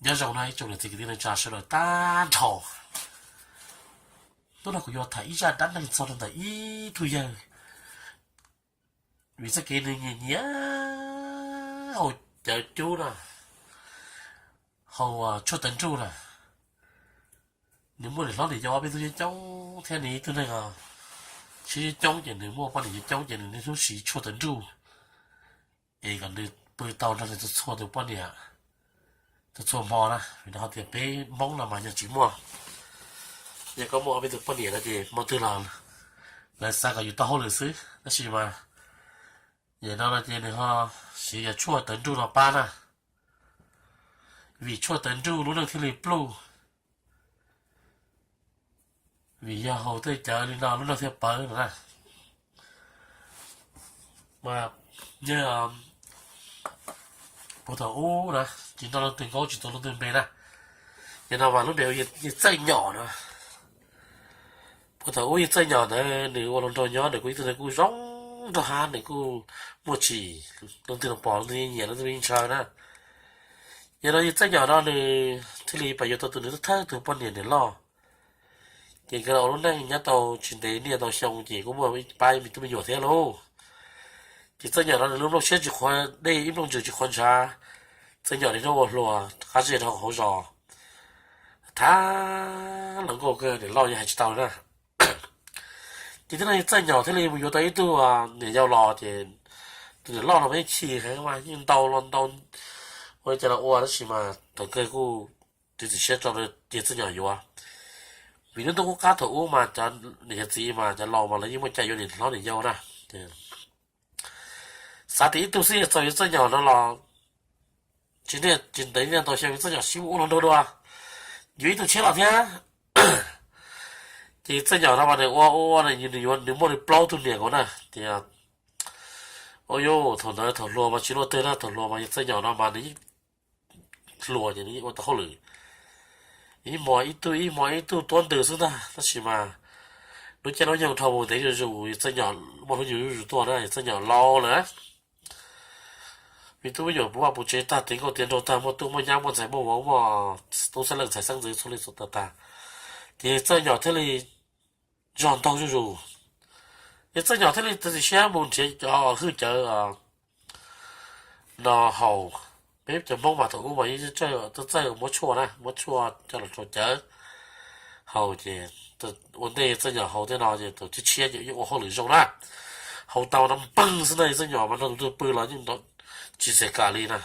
Nyob zoo no ib tsoom niam txiv kwv tij neej tsa sawv daws tag nrho. Hnub no kuv yuav tham ib zaj dab neeg txog rau ntawm ib tug yawg, vim txoj kev nws nyiam nyiam haus cawv cub na, haus tshuaj tawv nruj na. Nws muaj niam hlob niam yau ob peb tug coob coob thiab nws ib tug neeg siab coob coob ces nws muaj poj niam coob coob ces nws niaj hnub siv tshuaj tawv nruj es kom nws pw tau nrog nws txhua txhua tus poj niam txhua txhua hmo na. Vim rau qhov tias peb Hmoob no mas yog tsis muaj, yog koj muaj ob peb tus poj niam no ces hmo twg los lawv xav kom yus tau hauj lwm xwb. Tab sis mas yam no no ces nws ho siv yam tshuaj tawv nruj no pab na, vim tshuaj tawv nruj lub neej thiaj li pluj, vim yog haus tej cawv li no lub neej thiaj pawv no na. Mas yog puag thaum ub na, tsis nrog leej twg nkaub tsis tuav leej twg npe na. Yog no mas lub npe hu Yawg Txawj Nyom no. Puag thaum ub Yawg Txawj Nyom ntawd nws ua hluas nraug nyob, nws kuj ib tug neeg kuj zoo nraug hab, nws kuj muaj tsim, leej twg los pom leej twg yeej nyiam leej twg yeej ntshaw na. Yog no Yawg Txawj Nyom no nws thiaj li pab yuav tau tus nws thawj tus poj niam niam loj. Ces nkawd los ua lub neej nyob tau tsis ntev niaj ntau xyoo ces kuj muaj pab me tub me nyuam thiab lauj. Ces Txawj Nyom no nws lub nplooj siab tsis qhuav dej, ib nplooj ntsws tsis qhuav ntshav. Txawj Nyom niaj hnub ua hluas qab zej rau hauv zos, tham hluas nkauj kawg, niam loj yeej hais tsis tau na. Ces thiaj no Txawj Nyom thiaj li mus yuav tau ib tug niam yau los ces tus niam loj no mas yeej chim heev mas yeej ntaus los ntaus, ua li cas los ua, tab sis mas thaum kawg kuj txiav txim siab tso rau Yawg Txawj Nyom yuav. Vim lub ntuj qub qab thaum ub mas cov niam cov txiv mas cov laus mas lawv yeej muaj cai yuav niam hlob niam yau na. Xav tias ib tug xwb txaus Yawg Txawj Nyom no los tsis ntev niaj ntau xyoo Yawg Txawj Nyom sib ua hluas nraug dua, yuav ib tug tshiab los thiab. Ces Txawj Nyom no mas nws ua ua nws yuav, nws muaj nws plaub tug niam nkaus na. Tias, ua yuav thaum ntawd thaum hluas mas tsis luaj twg na, thaum hluas mas Yawg Txawj Nyom no mas nws yeej hluas ces nws yeej ua tau hauj lwm ib hmo ib tug ib hmo ib tug tuab ntws xwb ntag. Tab sis mas lub caij lub nyoog dhau mus ntev zuj zus, Yawg Txawj Nyom muaj hnub nyoog zuj zus tuaj na, Yawg Txawj Nyom laus lawm na. Me tub me nyuam puv vaj puv tsev tag, tiav nkauj tiav nraug tag, muaj tub muaj nyab muaj ntxhais muaj vauv muaj tub xeeb leej ntxhais xeeb ntxwv txhua leej txhua tag tag, ces Yawg Txawj Nyom thiaj li zog ntaug zuj zus. Yawg Txawj Nyom thiaj li txiav txim siab mus nrhiav cov hwj cawv no haus. Peb cov Hmoob mas thaum ub mas yeej txawj muab tshuaj na, muab tshuaj coj los rau cawv haus ces ua ntej Yawg Txawj Nyom haus tej no ces tus tshiab tshiab ces yeej ua hauj lwm zoo na. Haus tau no npeeg xwb na, Yawg Txawj Nyom mas nrog tus twg pw los yeej tsis xav kam li na.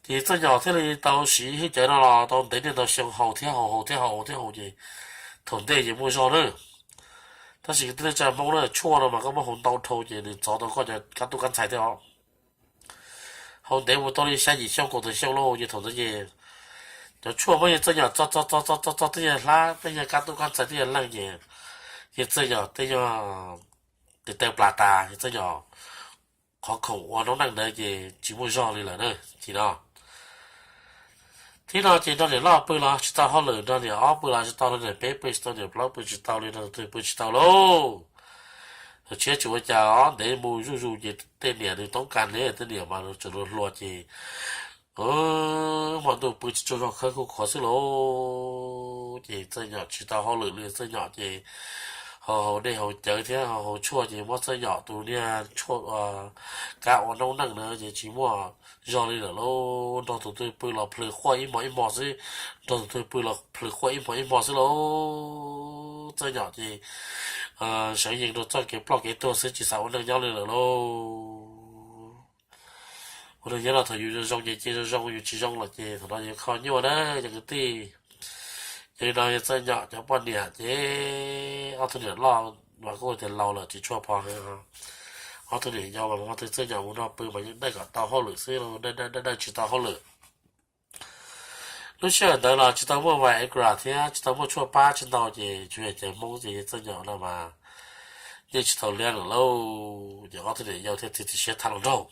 Ces Yawg Txawj Nyom thiaj li tau siv hwj cawv no los tau ntev niaj ntau xyoo, haus thiab haus, haus thiab haus, haus thiab haus ces thaum ntej ces muaj zog na. Tab sis kwv tij neej tsa Hmoob na, tshuaj no mas koj muab haus ntau dhau ces nws txov tau koj cov kab tub kab ntxhais thiab os. Haus ntev mus tau li xya yim xyoo kaum tawm xyoo lauj ces thaum ntawd ces cov tshuaj muab Yawg Txawj Nyom txo txo txo txo txo txo twb yog hlab, twb yog kab tub kab ntxhais, twb yog leej ces Yawg Txawj Nyom tej nyuag tes taw plas tas, Yawg Txawj Nyom qhov khoom ua noob neej ntawd ces tsis muaj zog li lawm na. Ces no thib no ces nrog niam loj pw los tsis tau hauj lwm, nrog niam ob pw los tsis tau, nrog niam peb pw tsis tau, niam plaub pw tsis tau li, nrog tus twg pw tsis tau lauj. Tus tshiab tsis ua cas os, ntev mus zuj zus ces tej niam nws toob kas ne, tej niam mas tseem hluas hluas ces hmo ntuj pw tsis tsaug zog, khawb khuj khuav xwb lauj. Ces Txawj Nyom tsis tau hauj lwm li, Txawj Nyom ces haus haus dej haus cawv thiab haus haus tshuaj ces muab Txawj Nyom tus niag tshuaj kab ua noob neej na ces tsis muaj zog li lawm lauj. Nrog tus twg pw los plhws quaj ib hmo ib hmo xwb, nrog tus twg pw los plhws quaj ib hmo ib hmo xwb lauj. Txawj Nyom ces seev yees rau txoj kev ploj kev tuag xwb, tsis xav ua neej nyob li lawm lauj. Ua neej nyob no thaum yus zoo ces cia zoo zoo, yus tsis zoo los ces thaum no yus kho nyuaj na cov kwv tij. Yog li no Yawg Txawj Nyom cov poj niam ces ob tug niam loj mas kuj tias laus lawm tsis tshua pom heev, ob tug niam yau mas ob tug Txawj Nyom mus nrog pw mas yeej dawj kom tau hauj lwm xwb, dawj dawj tsis tau hauj lwm. Lub sij hawm ntawd los tsis tau muaj Viagra thiab tsis tau muaj tshuaj pab tsis ntau ces tsuas yog cov Hmoob ces Yawg Txawj Nyom no mas yeej tsis tau liab lawm lauj. Ces ob tug niam yau thiaj txiav txim siab thab hluas nraug.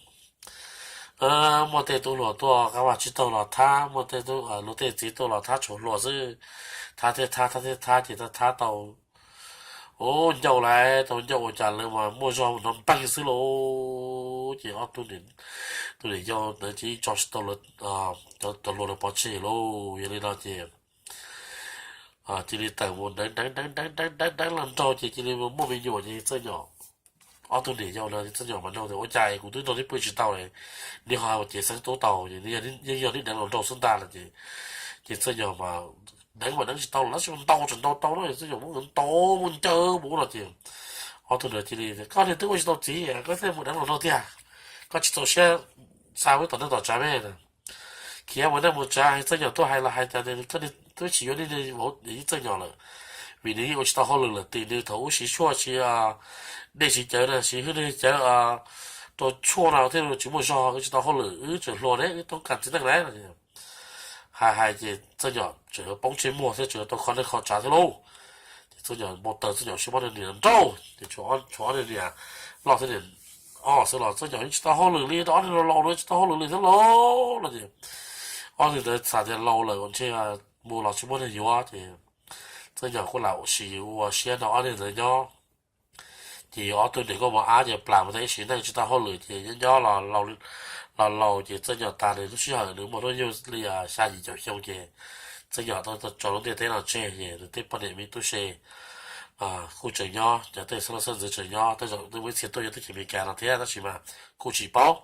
Muaj tej tub hluas tuaj qab vaj tsib taug los thab, muaj tej tub luag tej txiv tuaj los thab tshuav hluas xwb. Thab thiab thab, thab thiab thab ces thab tau ub ncauj lawm, tau ncauj ua cas lawv mas muaj zog hnov npeeg xwb lauj. ces ob tug, tus niam yau ntawd ces tso tsis tau, cov hluas no pov tseg lauj. Yog li no ces cia li tawm mus deev deev deev deev deev deev los nraug ces cia li muaj me nyuam ces Txawj Nyom, ob tug niam yau no Txawj Nyom mas nug tias ua cas kuv twb nrog neb pw tsis tau li, neb ho ua ces xeeb tub tau, yeej yog neb deev los nraug xwb ntag no ces, ces Txawj Nyom mas deev mas deev tsis tau los tab sis ntau tseem ntau tau no, Txawj Nyom muab ntaus muab ncaws mus no ces ob tug ntawd cia li, koj niag twb ua tsis tau txiv koj thiaj mus deev los nraug tiag, koj tsis txaus siab xa wb tom neej tom tsav me na. Khiav mus neej mus tsav, Txawj Nyom tuaj hais los hais tias koj niag twb tsis yuav neb niag vauv Txawj Nyom lawm, vim nws yeej ua tsis tau hauj lwm lawm, tim nws thaum ub siv tshuaj siv dej siv cawv na, siv hwj nws cawv rau tshuaj no thiaj tsis muaj zog, wb tsis tau hauj lwm, wb tseem hluas ne, wb toob kas txiv neej na. Hais hais ces Txawj Nyom tseem poob tsej muag thiab tseem tau kho neej kho tsav thiab lauj. Ces Txawj Nyom npau taws, Txawj Nyom siab mob niam nraug ces tshuav ob niag niam loj thiab niam ob xwb los Txawj Nyom yeej tsis tau hauj lwm li, ob niag laus laus no tsis tau hauj lwm li thiab lauj no ces ob niag ntawd xav tias laus lawm ntshe mus los tsis muaj neeg yuav ces Txawj Nyom kuj lam ua siv ua siab nrog ob niag ntawd nyob. Ces yog ob tug niam nkauj mos ab ces plam mus tau ib sim neej tsis tau hauj lwm ces nyob nyob los laus ces Txawj Nyom tas nws lub sij hawm nws muaj hnub nyoog li xya yim caum xyoo ces Txawj Nyom tau tso lub ntiaj teb no tseg ces nws tej poj niam me tub se kuj tseem nyob, cov tej xeeb leej xeeb ntxwv tseem nyob, tej zaum twb muaj ib txhia tuaj yog teb chaws Amelikas no thiab tab sis mas kuj tsis paub.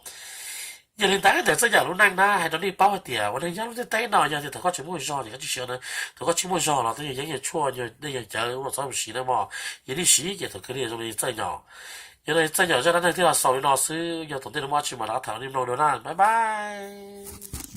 Yog li ntawd Txawj Nyom lub neej na hais rau nej paub hais tias ua neeg nyob lub ntiaj teb no yog tias thaum koj tsis muaj zog ces koj tsis siv, thaum koj tsis muaj zog los tej yog yeeb yog tshuaj yog dej yog cawv ua txhob mus siv na mog. Yog nej siv ces thaum kawg nej zoo li Txawj Nyom. Yog li Txawj Nyom zaj dab neeg thiaj los xaus li no xwb, yog tom ntej no muaj dab tsi mam rov tham rau nej mloog dua na, bye bye.